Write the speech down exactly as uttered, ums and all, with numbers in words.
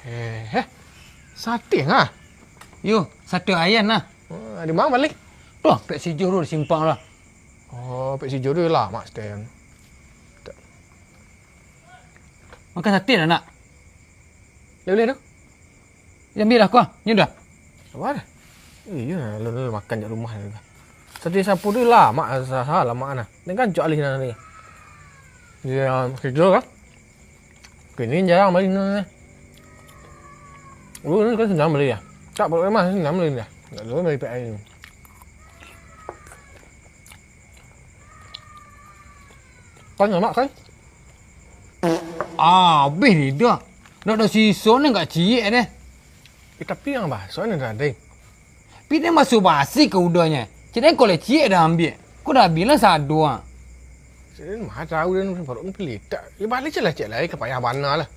Eh, eh. Sate nah. Yo, sate ayam nah. Ah, di ma baleh? Tuh, Pek Sijo tu di simpang lah. Oh, Pek Sijo tu lamak sate ayam. Makan sate dah nak? Boleh tu. Ambiak lah kuah, nyo dah. Apa dah? Iyo, lalu makan jak rumah tu. Sate sapo tu lamak, sa-, sa-, lamak nah. Ni kan cok alih nah ni. Yo, kerjo kan? Kini jarang bali nah. Dulu ni kan senang bali ya. Tak perlu mah senang bali dah. Tak dulu bali P I ni. Kan lamak kan? Ah, habis lidah. Nak ada sisa ni agak ciek deh. Eh, tapi yang basah ni dah ada. Pina basa-basi ka udahnyo. Cik den kau lecik dah ambiak. Kau dah bilang sado ah. Saya mah tahu dan parut ni pelit tak. Ya balik je lah cik lah, eh, ke payah bana lah.